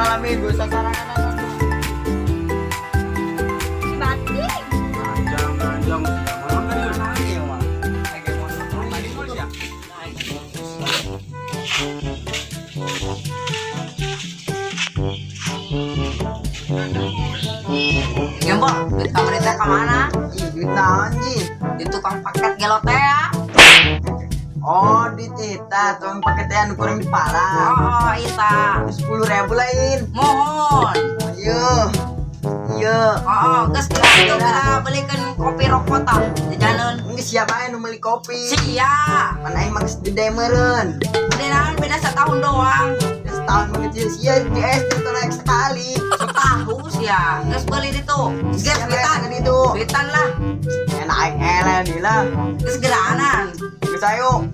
Malam minggu sasarangan. Batik. Ganjang-ganjang. Nyambok, duit kamu teh ka mana? Ih, duit naon ji? Di tukang paket gelo teh ya. Oh, di tita, tukang paket teh anu kurang dipala. Oh, ita. 10.000 lain. Mohon. Iya. Iya. Oh, geus geura geura belikeun kopi rokok tah. Jajaneun. Geus siap ae nu meuli kopi. Sia. Mana aing mah geus gede meureun. Gede naon beda setahun doang. Setahun mah kecil sia di SD tuh naik sekali. Tahu sia. Geus beli ditu. Geus duitan ditu. Duitan lah. Enak aing eleh deui lah. Geus geraanan. Geus ayo.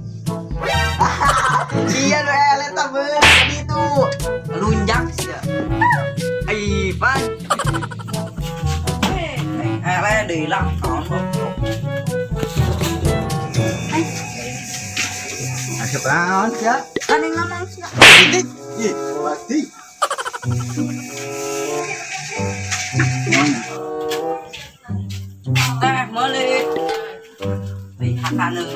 Sia nu eleh tah beun ditu. Lunjak sia. Ai, pan. Eleh deui lah kaon goblok. Asa naon sia? Kan yang ngomong sia. Ih, mati. Teh meuli. Beli hakaneun.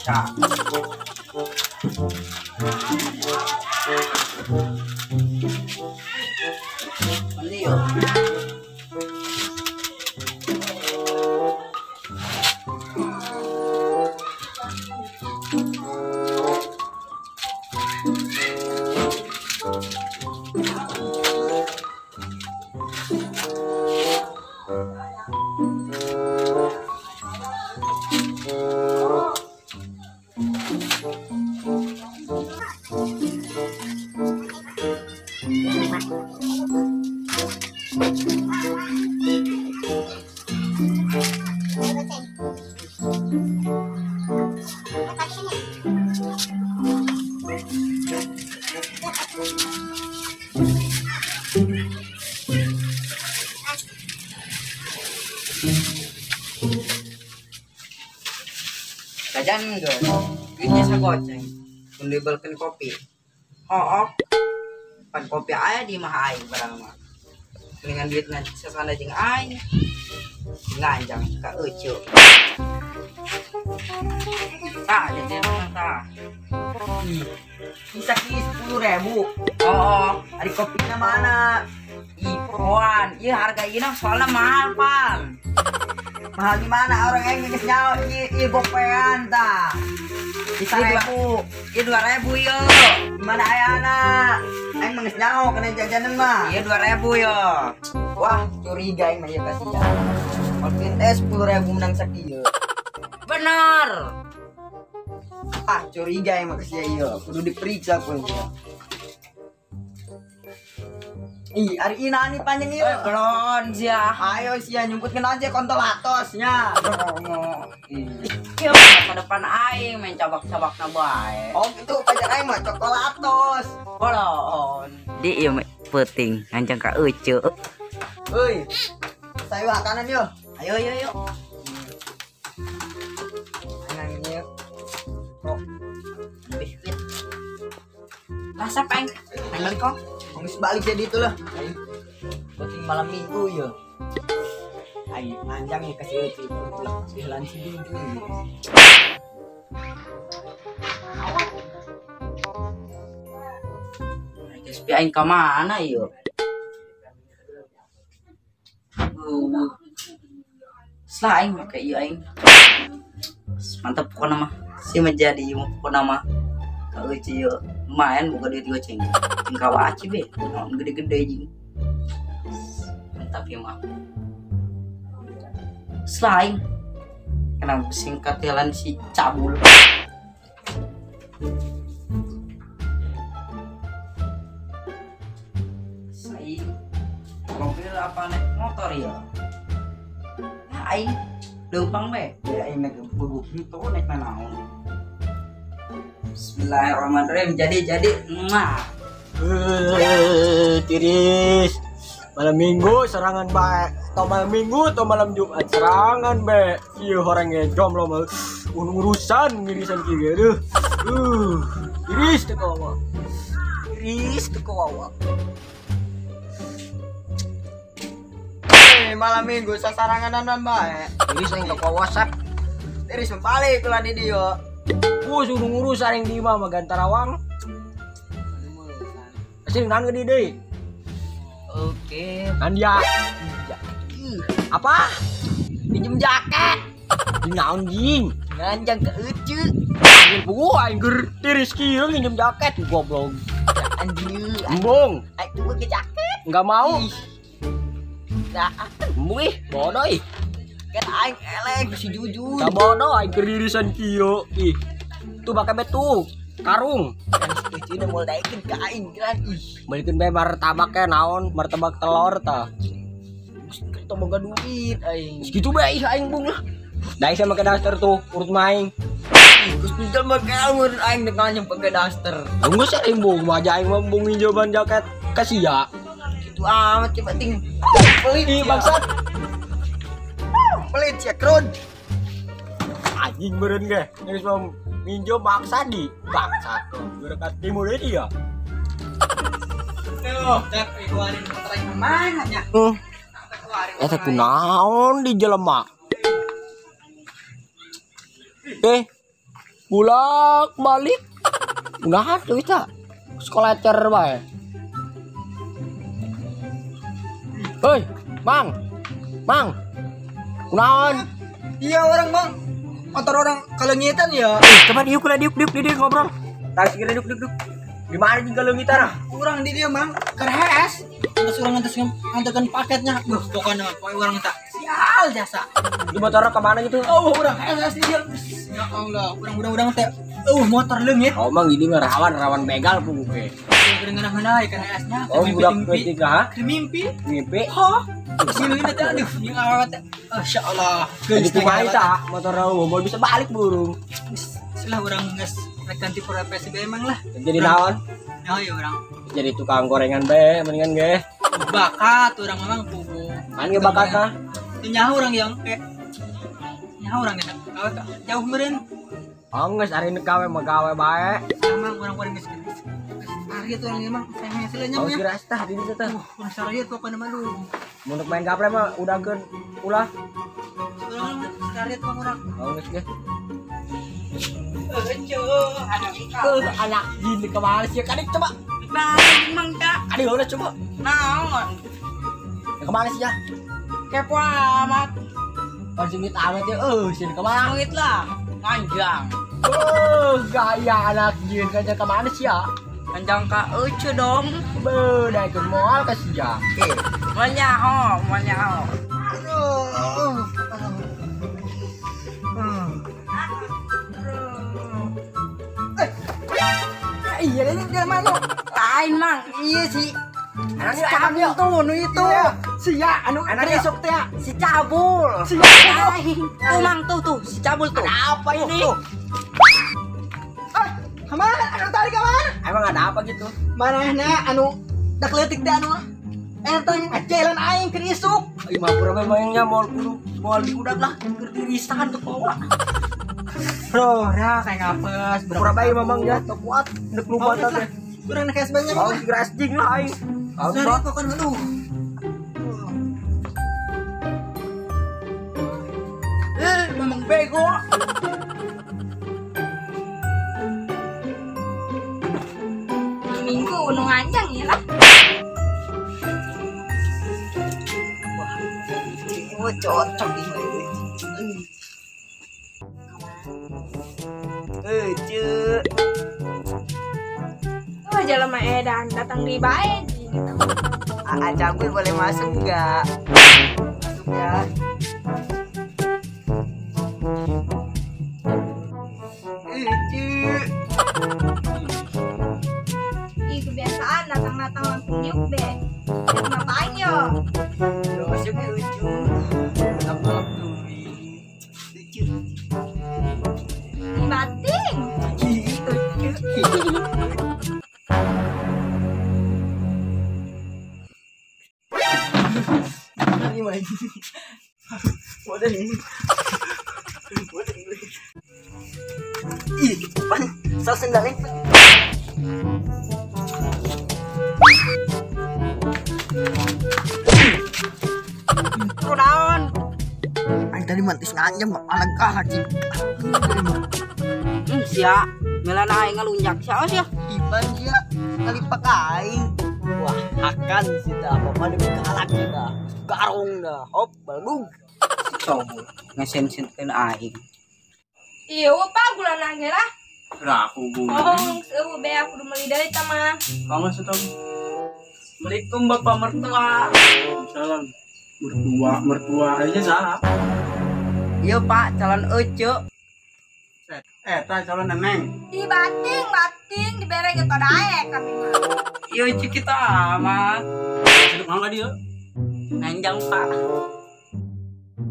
Sa. Beli yo. Jajan geus. Duitnya sagoceng. Mun dibelkeun kopi. Oh. Pan kopi aya di imah aing barang mah. Mendingan duitna sasana jeung aing. Nganjang ka euceu. Tah, jajan tah. Ih, bisa ki 10.000. Oh, ari kopina mana? Ih, poan. Ieu harga ieu soalna mahal, pan. Mahal di mana orang yang geus nyaho ieu gopean tah. Bisa ribu. Ieu 2.000 ieu. Di mana ayana? Aing mah geus nyaho kana jajanan mah. Ieu 2.000 ieu. Wah, curiga aing mah ieu ka sia. Mungkin teh 10.000 menang sakieu. Bener. Ah, curiga aing mah ka sia ieu. Kudu diperiksa pun ieu. Ih, ari ina nih panjang ieu. Belon sia. Ayo sia nyumputkeun aja kontol atosnya. Ieu masa depan aing main cabak-cabakna bae. Oh gitu pacar aing mah coklatos. Bolon. Di ieu peuting nganjang ka euceu. Euy. Sayu makanan yo. Ayo yo yo. Aing ieu. Kok biskuit. Rasa aing. Aing kok. Nggak balik jadi itulah. Penting malam minggu ya. Ayo panjang ya kasih itu lah. Jalan si dulu. Guys, aing ka mana ieu? Setelah aing make ieu aing. Mantap pokona mah. Si menjadi pokona mah. Ka euceu ieu. Lumayan buka duit goceng. Jeung kawaci be, naon gede-gede jeung. Mantap ya mah. Selain kena singkat jalan si cabul. Sai mobil apa naik motor ya? Nah, aing leumpang be. Ya aing naik buguk itu naik naon. Bismillahirrahmanirrahim. Jadi, muah. Tiris. Malam Minggu serangan bae. Atau malam Minggu atau malam Jumat serangan bae. Ieu horengnya jomblo mah. Urusan ngirisan kieu aduh. Iris teu kawawa. Iris teu kawawa. Malam Minggu sasaranganan bae. Iris aing ka WhatsApp. Iris balik lah di dieu. Suruh ngurus aing di imah mah Gantarawang. Asing naon ke di deui? Oke. Andia. Apa? Pinjem jaket. Di naon jing? Nganjang ke ece. Anjing pugu aing ger tiris kieu nginjem jaket goblok. Anjing. Embung. Aing tunggu ke jaket. Enggak mau. Nah, embung ih, bodoh ih. Kan aing elek si jujur. Enggak bodoh aing ger dirisan kieu. Ih. Tuh pakai betu. Karung. Kan si ece mau daekeun ka aing kan ih. Balikeun bae martabak ke naon, martabak telur tah. Kita boga duit aing. Segitu bae ih aing bung lah. Daek sama ke daster tuh, urut maing. Geus pinjam mah kamu aing dek nganjem pakai daster. Tunggu sih aing bung, wajah aing mah bung nginjeman jaket ka sia. Kitu amat coba ting. Pelit ih bangsat. Pelit ya krun. Anjing meureun ge. Geus mah minjem maksa di bangsat. Berkat timur deui ya. Tuh, cek keluarin motor aing mana nya? Eta kunaon di jelema. Bulak balik. Unahan tuh eta. Sekolah cer bae. Hei, Mang. Mang. Kunaon? Iya orang, Bang. Motor orang kalengitan ya. Coba diuk lah diuk diuk diuk ngobrol. Tas kira diuk diuk diuk. Di mana jeung kalengitan ah? Urang di dia, Mang. Keur hees. Terus urang nganterkeun paketnya. Duh, pokoknya poe urang tak sial jasa. Di motor kemana gitu? Oh, urang hees di dia. Ya Allah, urang-urang teh. Motor leungit. Oh, Mang ini mah rawan begal pugu ge. Keur ngeunah-ngeunah keur heesnya. Oh, budak leutik ha? Keur mimpi. Mimpi. Hah? Sini teh aduh, jeung awet teh. Masyaallah. Geus kumaha eta motor mau bisa balik burung. Silah urang geus rek ganti profesi bae emang lah. Jadi naon? Nah, ya urang. Jadi tukang gorengan bae mendingan ge. Bakat urang memang pugu. Kan ge bakat tah? Nyaho urang yang kayak nyaho urang eta. Jauh meureun. Oh, geus ari nu gawe mah gawe bae. Emang urang geus ari tuh urang emang saya hasilnya Oh, nya. geus tah di dieu tah. Urang saraya pokona mah lu. Mun main gaple mah udahkeun ulah. Urang saraya tuh urang. Oh, geus ge. Anak jin kemana sih? Kadik coba. Nah, mang kak. Adik udah coba. Naon? Ya, kemana sih ya? Kepo amat. Pancingit amat ya. Sini kemana? Sangit lah. Panjang. Gaya anak jin kanjang kemana sih ya? Kanjang ka ucu dong. Beda ikut moal ke sih ya. Moal nyaho. Iya ini dia mana? Lain mang, iya sih. Si cabul tuh, nu itu. Sia, anu besok teh. Si cabul. Si tuh mang tuh tuh, si cabul tuh. Ada apa ini? Kemana? Anu tadi kemana? Emang ada apa gitu? Manehna anu dak leutik teh anu eta ngajelan aing keur isuk. Ih mah pura memangnya moal kudu moal diudag lah keur dirisan teu bawa. Bro, dah kayak ngapes. Pura bae mamang ya, teu kuat nek lupa teh. Kurang nek es banyak. Oh, geras jing lah aing. Sorry pokoknya lu. Mamang bego. Minggu nu nganjang ya lah. Wah, ini cocok ini. Cek. Oh, jelema edan datang di bae gitu. Aa Cabul boleh masuk enggak? Masuk ya. Cek. Ih, kebiasaan datang-datang langsung nyuk be. Ngapain yo? Masuk ya lucu. Lap-lap tuh. Lucu. Bating. Boden. Boden. Ih, pan sa sandalin. Kunaon? Ay tadi mantis nganjang bapak galak sih. Sia, melana aing ngalunjak sia sia. Iban sia ngalipak aing. Wah, akan sih dah, bapak lebih galak sih dah. Garong dah, hop, balgung. Coba ngesen-senkeun aing. Iya, pak gula nangge lah. Raku gula. Oh, eueuh be aku kudu meuli deui tah mah. Kamu sih tong. Assalamualaikum bapak mertua. Salam. Mertua, mertua aja salah. Iya pak, calon ece. Tah calon neneng. Di bating, bating dibere ge daek kami mah. Iya ece kita amat. Hidup mangga dia. Nganjang pak.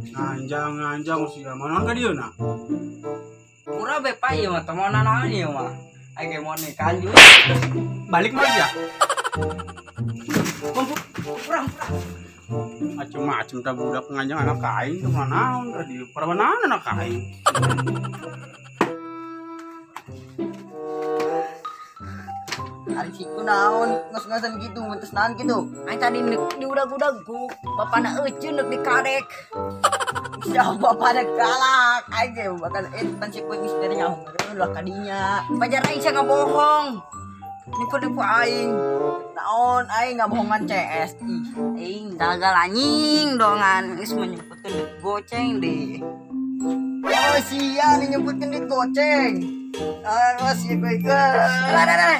Nganjang, nganjang sih. Mana ka dia nah? Murah be pak ieu mah temonan naon ieu mah. Aing mau nikah juga. Balik mah ya. Kurang, kurang. Macem-macem tak budak nganjang anak aing tuh mana tadi perwanaan anak aing. Ari siku naon ngos-ngosan gitu, ngentes naon gitu. Aing tadi nek diudag-udag ku bapana euceun nek dikarek. Siapa bapana galak aing ge bakal pan siku geus dari nyaho ulah kadinya. Pajar aing sia ngabohong. Nipu-nipu aing. Naon aing ngabohongan CS. Ih, aing gagal anjing dongan geus menyebutkeun duit goceng deh. Oh sia nih nyebutkeun duit goceng. Ah, sia gue. Lah, lah, lah.